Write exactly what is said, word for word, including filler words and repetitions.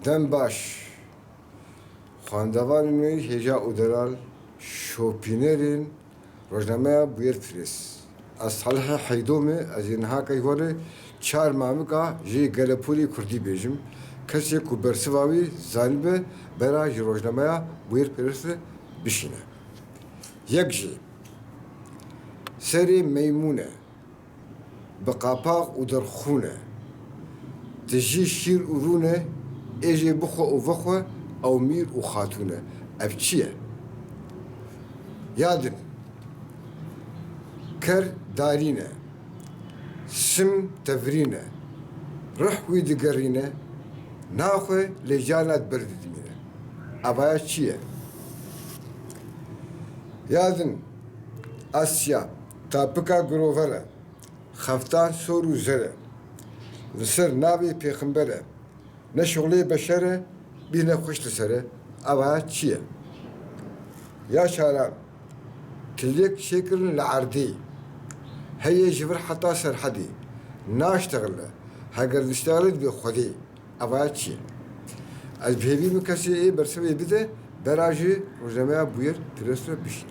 Dem baş. Xwendevanên wê hêja û delal şopînerên rojnameya Bûyer Press. Ez Salihê Heydo me, ez ê niha key holê çar mamika jê gelepûrê kurdî bêjim. Kesê ku bersiva wî zanibe bera ji rojnameya Bûyer Press re bişîne. Yek jê serê meymûn e. Bi qapax û derxûn e. Tijî şîr û rûn e, ê jê bixwe û vexwe, ew mîr û xatûn e. Ev çi ye? Ya din, ker darîn e, sim tevrîn e, rih wî digerîne, naxwe lê carna di ber didimîne. Evaya çi ye? Ya din, Asya, tapika girover e. Xeftan sor û zer e. Li ser navê pêxember e. Ne şixulê beşer e, bîne xweş li ser e. Eva çi ye? Ya çaran, kiliyek çêkirin li erdê. Heye ji vir heta serhedê. Naştexile. Heger diştexile dibe Xwedê. Eva çi ye? Ez bi hêvî min kesê ê bersivê bide, bera ji rojnameya Bûyer Press re bişîne.